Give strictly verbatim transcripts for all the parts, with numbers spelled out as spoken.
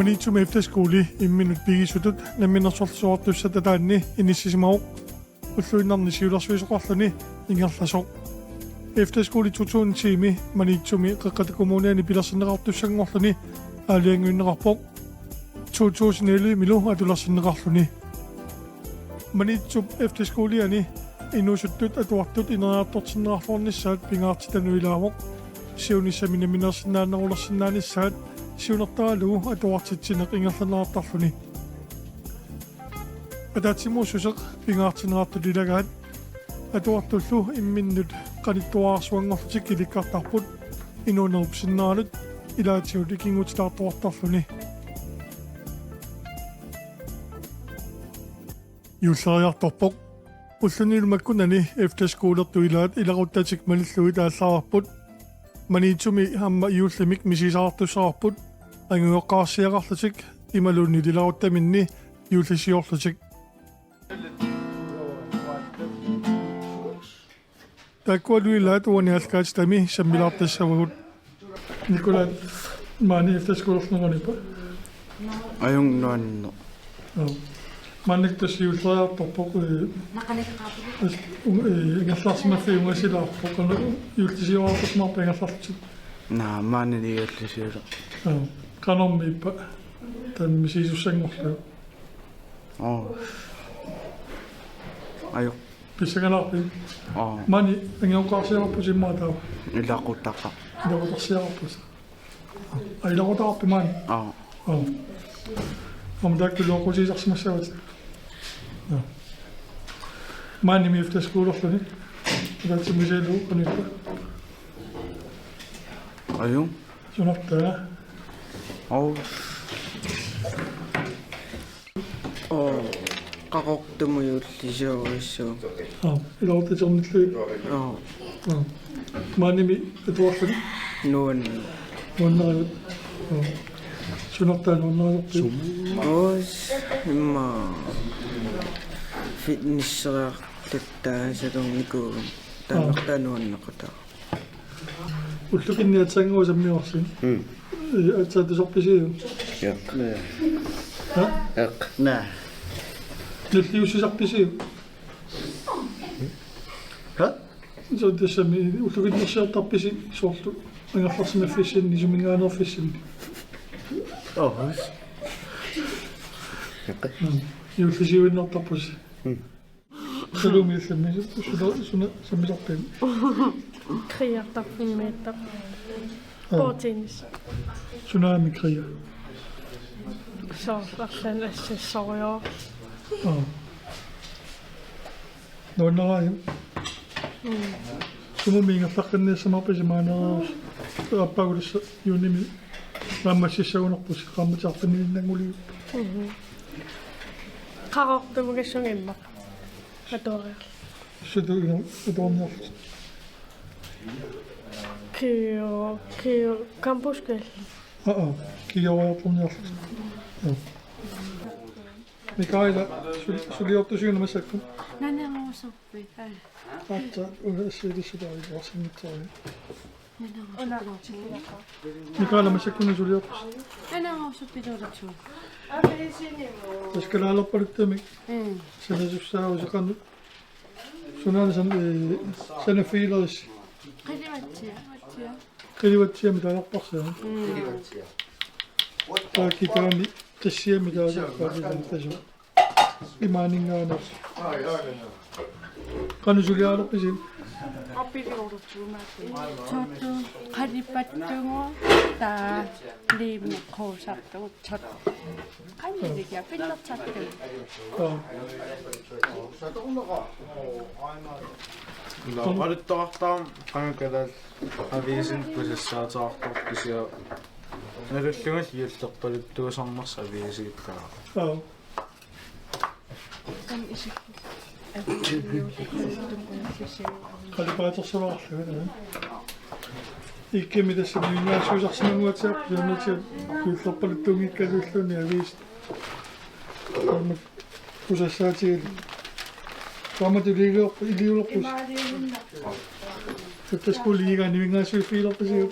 Maniitsumi efterskoli imminnut pigisutut namminersorluisoqartussatut ataanni inissisimavoq, ulluinnarni siulersuisoqarluni ingerlasoq. Efterskoli to tusind ti-mi Maniitsumi Qeqqata Kommuniani pilersinneqartussanngorluni aalajangiunneqarpoq, to tusind elleve-milu atulersinneqarluni. Maniitsup efterskoliani inuusuttut atuartut ineriartortinneqarluarnissaat pingaartitanut ilaavoq. Siunissami namminersinnaanerulersinnaanissaat siunertaralugu atuartitsineq ingerlanneqartarluni. Ataatsimuussuseq pingaartinneqartut ilagaat. Atuartullu imminnut qanittuararsuanngorlutik ilikkartarput inuunerup sinneranut ilaatigut ikinngutitaartoqartarluni. Juulleriartorpoq. Ullunilu makkunani efterskolertut ilaat ilaquttatik malillugit aallareerput. Maniitsumi aamma juullimik misigisaqartussaraarput, angajoqqaarsiaqarlutik imaluunniit ilaquttaminni juullisiorlutik. Taakkualu ilaat uani aallakaatitami sammilaartassavagut. Nikolaj, maani efterskolerneqarnipa? Ajunngilaq. Joo. Maannakkut tassa juulleriartorpoq, eh, as-, un-, eh, ingerlaarsimaffiup ungasilaarpoq, qanoq juullisiorartusimaarpa ingerlallutit? Naa, maani juullisiorarpoq. Joo. Qanormiippa taanna misigisussanngorlugu? Oo. Ajo. Pissangalaarpit? Oo. Maani angajoqqaarsiaqarputit immaqa taava? Ilaqutaqaaq. Ilaqutaqarsiaqarputit. Aa, ilaqutaqarpit maani? Oo. Oo. Aamma taakku iluaqutigisarsimassavatit. Joo. Maanimi efterskolerluni. Ataatsimiititaliullugu qanoq ippa? Ajo. Sunartaa? Oo. Oo, Qaqortumut juullisiorujussuuvoq. Aa, ilaquttaternillugit? Oo. Aa. Maanimi atuarluni? Nuann-. Nuannarivat? Aa. Sunartaa nuannarisorpiuk? Oo, immaqa fitnesseriarluttaasarnikuuvunga. Aa. Taannartaa nuanneqataa. Ullukinni aatsaannguaq sammivarsi. Mm. Ee, aatsaat tusarpisiuk? Eq. Ha? Eq. Naa. Nalliussisarpisiuk? Ha? Soorlu tassami ullukinnersiortarpisi soorlu angerlarsimaffissinni, suminngaanneerfissinni? Oo. Eq. Mm. Juullisiuinnartarpusi. Mm. Saluumi sammi-, suna-, suna-, sammisarpit? Krigertarfimmiittoq. Aa. Bordtennis. Sunaami kriger? Soorlu arlaannik assassorujussuuvoq. Aa. Nuannaraajuk? Mm. Sumummi ingerlaqqinniassamaarpisi maani? Aappaagu tassa juunimi naammassissagunarpusi, qaammatit arfinilinniannguliuk? Mhm. Qaqortumigassunga immaqa atuariarlutit? Suu, atuarniarlutit? Kio-, kio-, kampuskal. Aa, aa, kiooriartorniarlutit. Joo. Mikaela, sul-, suliortusiuk una massakkut? Naneruusuppi. Aatsaat, una assigilissutaa iluarsinnitsorujuk. Mikaela, massakkut una suliortusi? Naneruusuppi tuulatsu. Tassa kalaalerpaluttumik. Mm. Sanasussaavusi qanoq. Sunaana san-, ee, sanaffigilerissi? Qilivatsia. Qilivatsiami talerparsaa. Mm. Taakitaani tassiami talerparsaa. Imaaninngaanneersoq. Qanoq sulialerpisi? Appiliortuumaat. Soorlu qalipattugut taa liimi quusartugut soorlu. Qaniliga pillertartugut. Aa. Ilaqalittoqartarami qanga kalaallit aviisit kusassaateqartarput kisianni nalullugu juullerpaluttuusarnersoq aviisiittaaq. Aa. Qalipaatersuararlugu, aa. Ikkami tassa nivingaassuusarsimanguatsiarpoq, juunnatsiaq juullerpaluttuunngikkaluarluni aviisit. Aamma kusassaatigalugit. Aamma iliulerpu-, iliulerpusi. Efterskoliiga nivingaassuiffigilerpisiuk?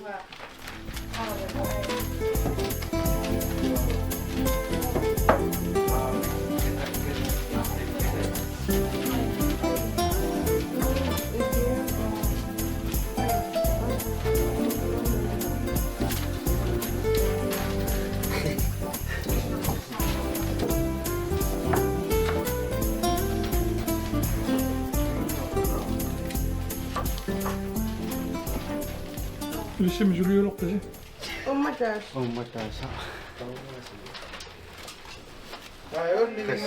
Ilissimi suliulerpisi? Ummataas. Ummataasa.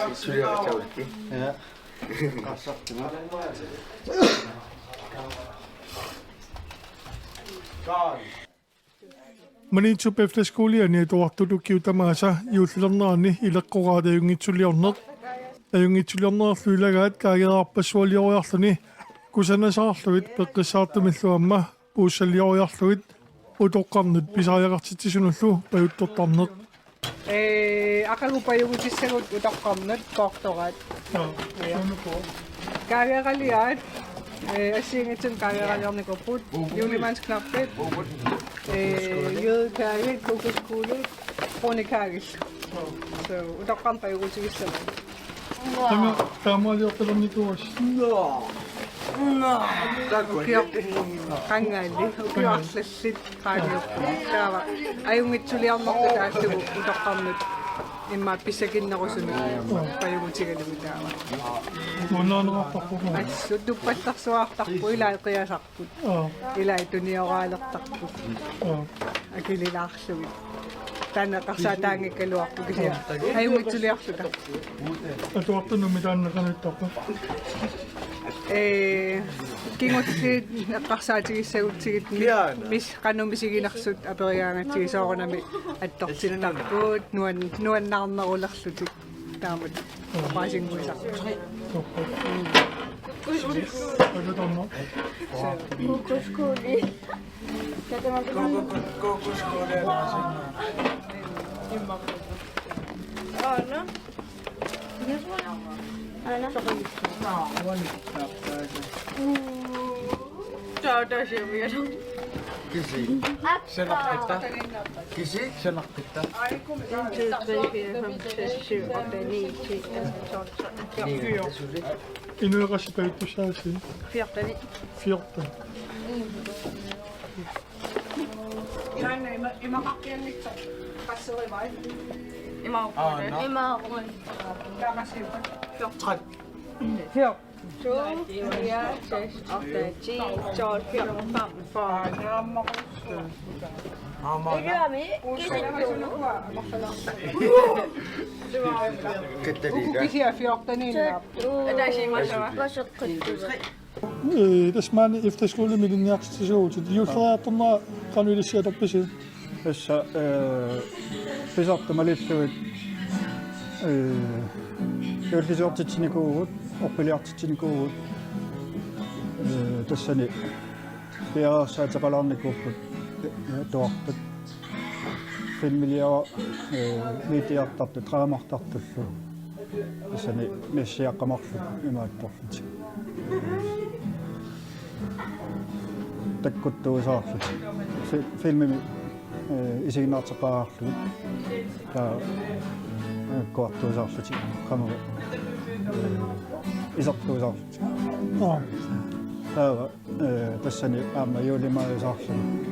Kas suliaqataulki? Ja. Qassartima. Maniitsup efterskoleani atuartut ukiut tamaasa juullilernerani ileqqoraat ajunngitsuliorneq. Ajunngitsuliornerlu ilagaat kaageerarpassualioriarluni kusanassaarlugit peqqissaartumillu aamma puussalioriarlugit utoqqarnut pisariaqartitsisunullu pajuttortarneq. Ee, aqagu pajugutissagut utoqqarnut poortoraat. Joo, ja. Sunuku. Kaageeraliaat, ee, assigiinngitsunik kaageeraliornikuupput, julemandsknappit, ee, jødekaagit, kokoskuglit, browniekaagit. Så, utoqqarnut pajugutigissavat. Tama, taamaaliortalernikuuassi. Ukioq qangali, ukioq arlallit qaangiupput. Taava ajunngitsuliornertut taallugu utoqqarnut immaqa pissakinnerusunut pajugutigalugu taava. Nuannaarneqartarpoq. Assut tuppallersuartarpoq, ilai qiasarput. Aa. Ilai tunioraalertarput. Aa. Akililaarlugit. Taanna eqqarsaataanngikkaluarpoq kisianni ajunngitsuliorluta. Atuartunut taanna qanoq ittarpa? Ee, kingulliit eqqarsaatigissagutsigit mi-, kiana, mis qanoq misiginersut aperigaangatsigit soorunami attortittarput, nuan-, nuannaarnerulerlutik. Taamatut. Oqaasinnguisarput. Kokoskuglit. Kokoskuglit. Aana. Aana. Taava tasiamialu. Kisi. Sanaqqitta. Kisi. Sanaqqitta. En, to, tre, fire, fem, seks, syv, otte, ni, ti, elleve, tolv, tretten, fjorten. Ni, suli. Inuit qassit pajuttussaavisi? Fjorten. Fjorten. Ima, ima, ima qaqqiannik qasserivai? Ima. Aana. Ima. Taava qassiuppata? Fjorten. Tretten. Fjorten. To, fire, seks, otte, ti, tolv, fjorten, femten, fyrre. Aamma. Ilami, kisittunu. Katalina. Kisianni fjorten innaap. Ee, tassa maani efterskolemi ilinniartitsisuuvutit. Juulleriartornera qanoq ilissi atorpisi? Tassa, ee, pisartut malillugit, ee, juullisiortitsinikuuvugut, orpiliartitsinikuuvugut, ee, tassani piareersaateqalaarnikuupput, ee, atuartut. Filmiliara, ee, videortartut, dramaartartullu. Tassani nassiaqqat marluk imaattorlutik. Takkuttuusaarlutik. Fi-, filmimi, ee, isiginnaarteqqaarlugit. Taava, ee, kuartuusaarlutik. Qamari, ee, isertuusaarlutik. Aa. Taava, ee, tassani aamma juulimaajusaarluni.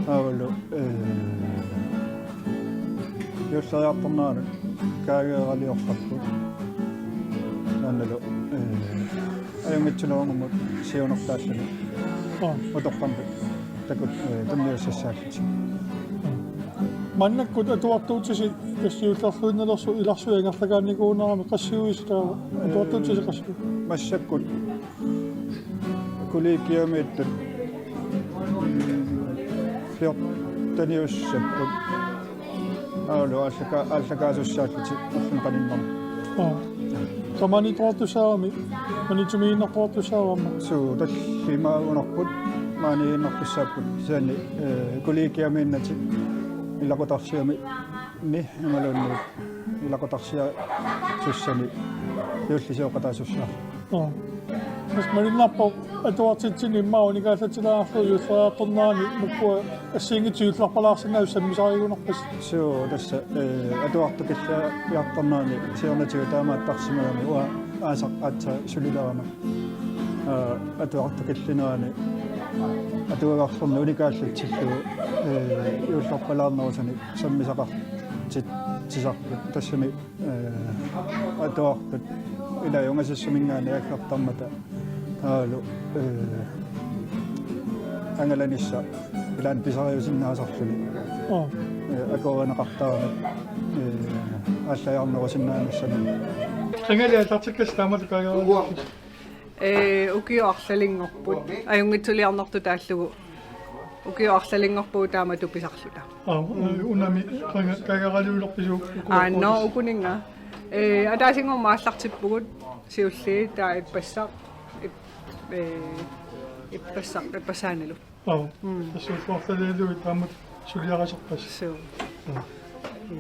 Taavalu, ee, juulleriartornerani kaageeraliortarput. Taannalu, ee, ajunngitsunerunngormat siunertaalluni. Aa. Utoqqarnut takut, ee, tunniussassaallutik. Maannakkut atuartuutisi tassa juullerluinnalersusi ilarsuit angerlakaannikuunerami qassiuisi taava? Atuartuutisi qassiuisi? Massakkut kollegiamiittut fjorteniussapput. Aulu aallaka-, aallakaasussaallutik ulluni qaninnerni. Aa. Tamanit atuartussaagami, Maniitsumiiginnartuartussaavamma? Suu, tallimaagunarput maaniiginnartussaapput. Kisianni, ee, kollegiamiinnatik ilaqutarsiami ni imaluunniit ilaqutarsiasussani juullisioqataasussaalluni. Aa. Tassa malunnarpoq atuartitsineq immaqa unikaallatsilaarlugu juulleriartornerani makkua assigiinngitsut juullerpalaarsinnaasut sammisarigunarpasi. Suu, tassa, ee, atuartut killiartornerani siornatigut taamaattarsimagami uanga aasaq aatsaat sulilerama. Aa, atuartut killinerani atuagarluni unikaallatsillugu, ee, juullerpalaarnerusunik sammisaqartitsisarput. Tassami, ee, atuartut ilai ungasissuminngaanniit aggertarmata taavalu, ee, Angalanissaq ilaanni pisariusinnaasarluni. Aa. Ee, akuerineqartarami. Ee, aallajarnerusinnaanissami. Qangali aallartikkassat taamatut Kaageraliorlutit? Ee, ukiut arlalinngorput. Ajunngitsuliornertut taallugu. Ukiut arlalinngorput taamatut pisarluta. Aa, ee, unami qanga-, Kaageraliulerpisi uku-, Aa, nå, uku-, ukuninnga. Ee, ataasinngormat aallartippugut siulliit taava ippassaq, ip-, ee, ippassaq, ippassaanilu. Aa, mm. Tassa ulluartalialuit taamatut suliarisarpassi. Suu. Aa.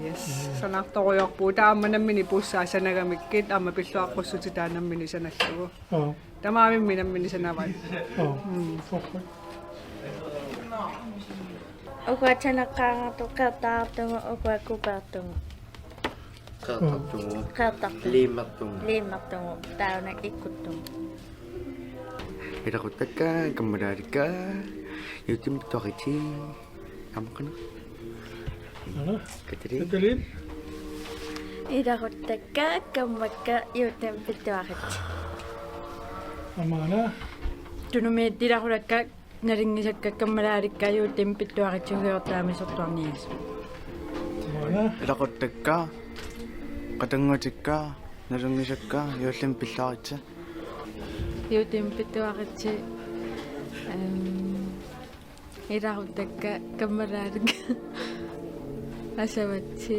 Yes. Mm. Sanaartorujoorpugut taava aamma nammineq puussaassanagamikkit aamma pilluaqqussutit taava nammineq sanallugu. Aa. Tamarmik nammineq sanavaat. Aa. Mm. Perfect. Ukua taneqqaarartut qeertarartugut, ukua kupeertugut. Qeertartugut. Qeertartugut. Liimertugut. Liimertugut. Taanna ikkuttugut. Ilaquttakka, kammalaatikka, juullimi pilluaritsi. Aamma qanoq? Ana? Katalin? Katalin? Ilaquttakka, kammakka, juullimi pilluaritsi. Aamma ana? Tunumiit ilaqutakka, nalunngisakka, kammalaatikka, juullimi pilluaritsi, ukiortaami sortuarniassat. Aamma ana? Ilaquttakka, qatanngutikka, nalunngisakka, juullimi pilluaritsi. Juullimi pilluaritsi, ehm, ilaquttakka, kammalaatikka, asavatsi.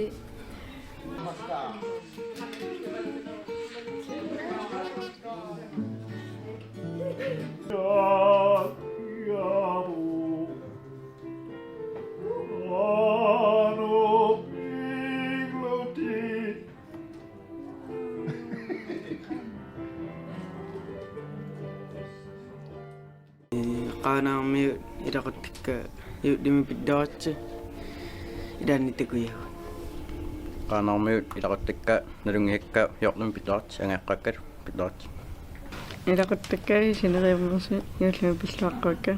Qaanaarmiut ilaquttakka juullimi pilluaritsi ilaanni takujagut. Qaanaarmiut ilaquttakka nalunngisakka juullimi pilluaritsi angajoqqaakkalu pilluaritsi. Ilaquttakka sineriammersi juullimi pilluaqquakka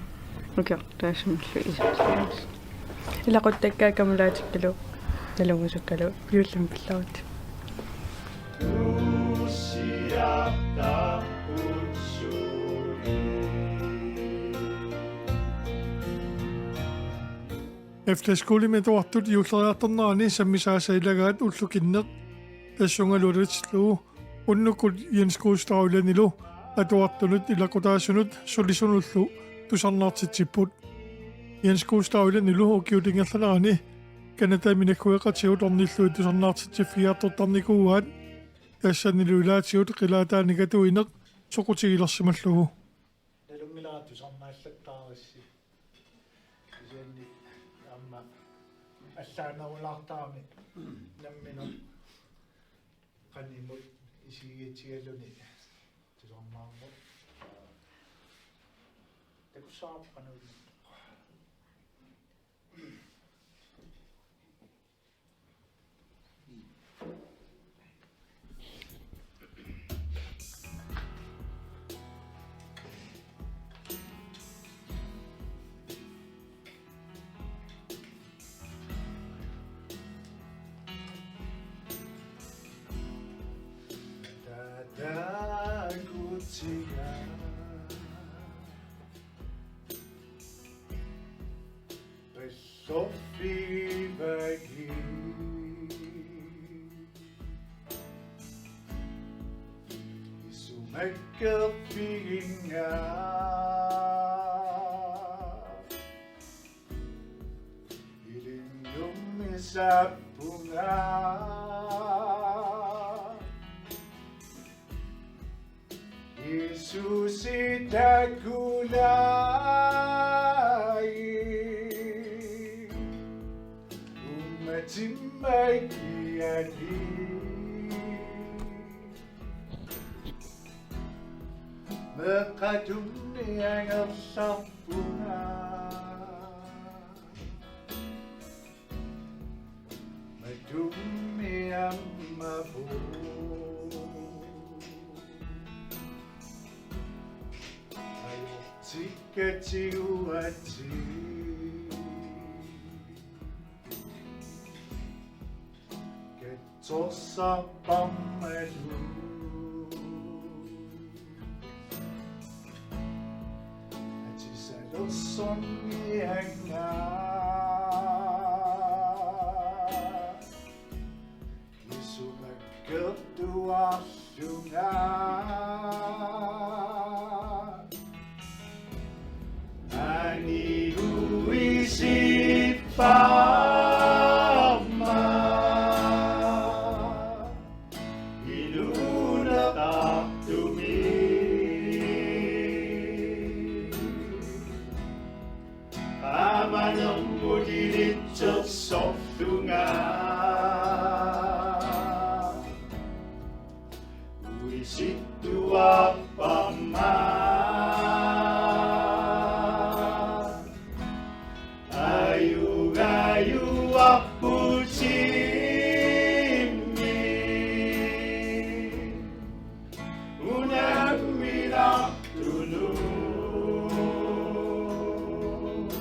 ukiortaassumilu isertitaasut. Ilaquttakka kammalatikkalu nalunngisakkalu juullimi pilluaritsi. Efterskolemi atuartut juulleriartornerani sammisaasa ilagaat ullukinneq tassungalu atuatsillugu unnukkut Jens Gustav Olanilu atuartunut ilaqutaasunut sulisunullu tusarnaartitsipput. Jens Gustav Olanilu ukiup ingerlanerani Canadami naggueqatigut ornillugit tusarnaartitsiffigiartortarnikuuaat, tassanilu ilaatigut qilaataanik atuineq soqutigilersimallugu. Nalunngilara tusarnaallattaarissi. Kisianni aamma allaanerulaartarami nammineq qanimut isigigatsigaluni tusarnaarpoq. Takussavarput qanoq. Takutsiga. Pallorfigivakkit. Isumakkerfiginnga. Ilinnummi saappunga. Jiisusi takulai ummatimmaikkiani. Meeqqatunni angerlarpunga. Matummi ammavut. Ajortikkatigut atit. Katsorsarparmallu. Atisal Sonnianga isumakkertuarlunga aniuisipparma inuuneqartumi. Qaamanermut ilitsersorlunga uisittuarparma ajugajuarputimmi unamminartunut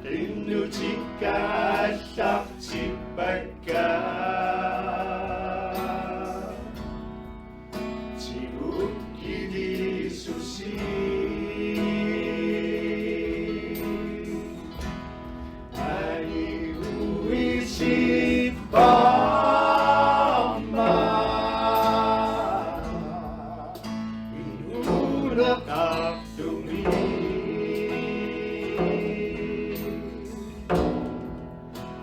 qinnutikka aallartippakka tigukkit Jiisusi. Aniuisipparma inuuneqartumi.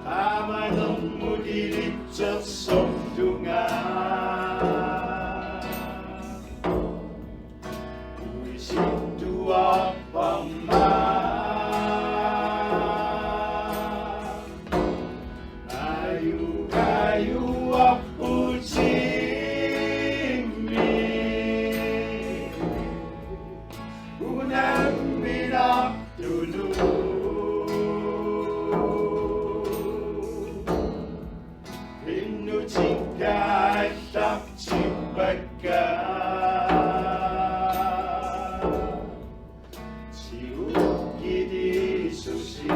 Qaamanermut ilitsersorlunga uisittuarparma ajugajuarputimmi unamminartunut qinnutikka aallartippakka tigukkit Jiisusi.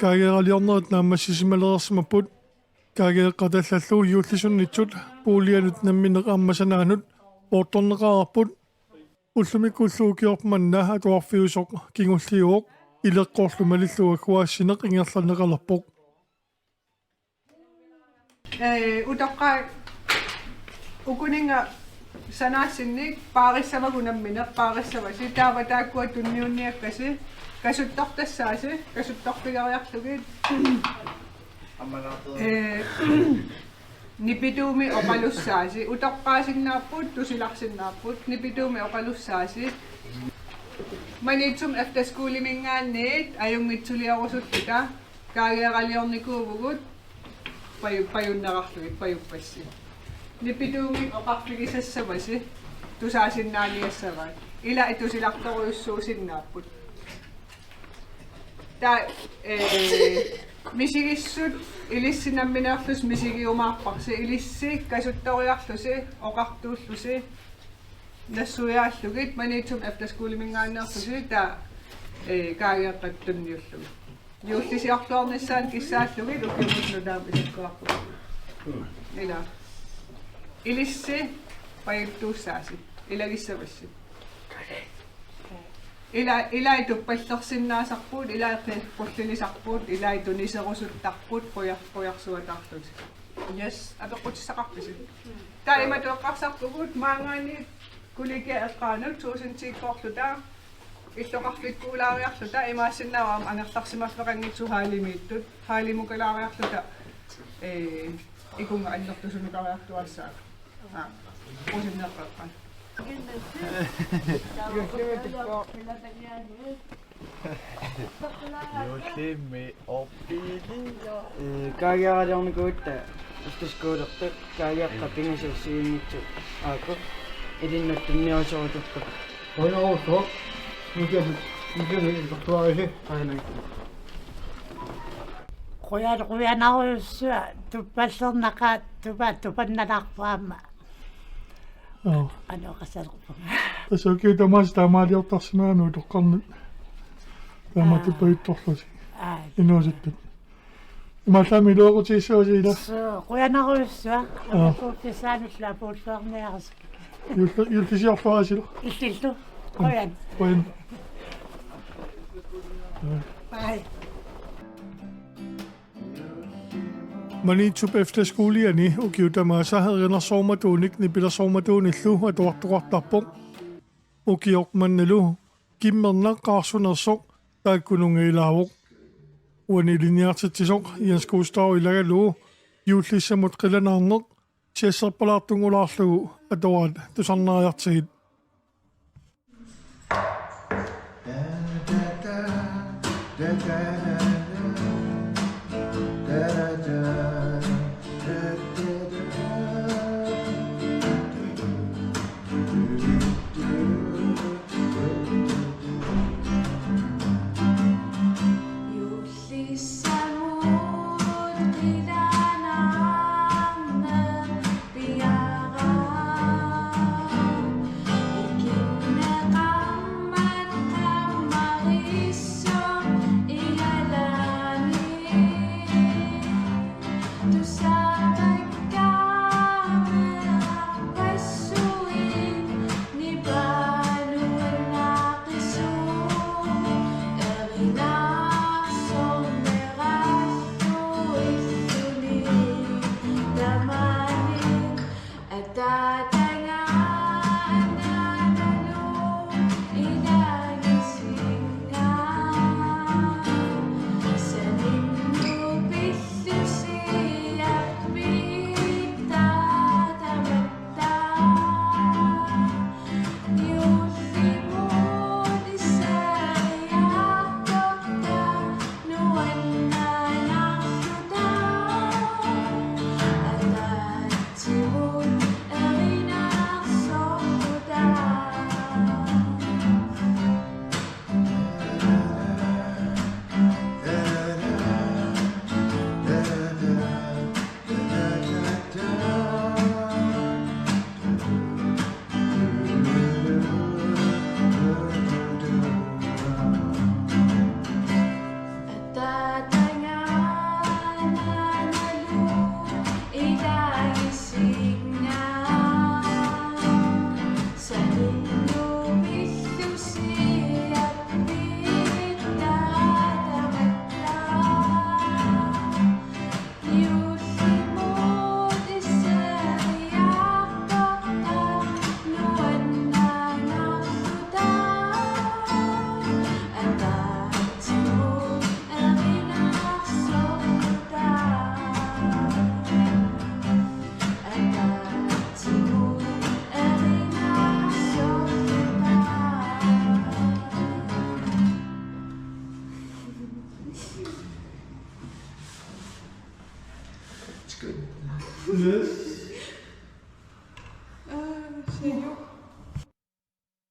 Kaageeraliornerit naammassisimalereersimapput. Kaageeqqat allallu juullisunnitsut puulianut namminneq ammasanaanut poortorneqareerput. Ullumikkullu ukioq manna atuarfiusoq kingulliuvoq, ileqqorlu malillugu agguaassineq ingerlanneqalerpoq. Ee, utoqqaat ukuninnga sanaassinnik paarissavagut namminneq, paarissavasi, taava taakkua tunniunniakkasi, kasuttortassaasi, kasuttorfigeriarlugit. Ee, nipituumik oqalussaasi, utoqqaasinnaapput, tusilarsinnaapput, nipituumik oqalussaasi. Maniitsumi efterskoleminngaanniit ajunngitsuliorusulluta kaageeraliornikuuvugut paju-, pajunnerarlugit, pajuppassi. Nipituumik oqarfigisassavasi, tusaasinnaaniassavaat. Ila tusilartorujussuusinnaapput. Taava, ee, misigissut ilissi nammineerlusi misigiumaarparsi, ilissi kasuttoriarlusi, oqartuullusi, nassuiaallugit, Maniitsumi efterskoleminngaanneersusi, taava, ee, kaageeqqat tunniullugit. Juullisiorluarnissaat kissaallugit ukiumut nutaamik isakkuarput. Ila. Ilissi pajuttuussaasi. Ilagissavassi. Ila, ilai tuppallersinnaasarput, ilai qi-, qullilisarput, ilai tuniserusuttarput, qujar-, qujarsuataarlutik. Yes, apeqqutissaqarpisi? Taava imatut eqqarsarpugut, maanngaanniit kollegiat eqqaanut tuusintiikkoorluta, illoqarfikkuulaariarluta, imaassinnaavoq aamma angerlarsimaffeqanngitsoq hallimiittut, hallimukalaariarluta, ee, ikunga annertusunukariartuaassaaq. Aa, qusinnerpaappa. Juullimi orpiili. Ee, kaageeraliornikuuvugut efterskolertut, kaageeqqat pingasut siunnittut aajuku ilinnut tunniusorusuppakka. Qujanarsuaq. Qujan-, qujanarujussuaq tuppallernaqaaq tupa-, tupannalaarpoq aamma. Aa. Anooqasalerpunga. Tassa ukiut tamaasa taamaaliortarsimagaanni utoqqarnut. Taama Aa. Tupajuttorlusi. Aa. Inuusuttut. Imaallaat iluaqutigissavarsi ila. Suu, qujanarujussuaq. Aa. Apuuffissaanullu apuulluarniarusukkiga. Juulli-, juullisiorluarisi ila. Illillu. Qujan. Qujan. Bye. Maniitsup efterskoliani ukiut tamaasa erinarsormatuunik nipilersormatuunillu atuartoqartarpoq. Ukioq mannalu Kimmernaq Qaarsunersoq taakkununnga ilaavoq. Uani ilinniartitsisoq Jens Gustav ilagalugu juullissamut qilanaarneq siasserpalaartunngulaarlugu atoraat tusarnaariartigit.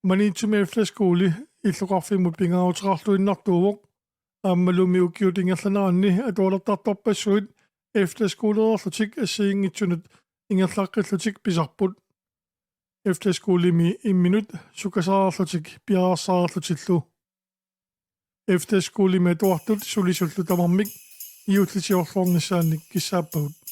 Maniitsumi efterskoli illoqarfimmut pingaaruteqarluinnartuuvoq. Aammalumi ukiut ingerlaneranni atualertartorpassuit efterskoleerlutik assigiinngitsunut ingerlaqqillutik pisarput. Efterskolimi imminut sukkasareerlutik piareersareerlutillu. Efterskolimi atuartut sulisullu tamarmik juullisiorluarnissaannik kissaappagut.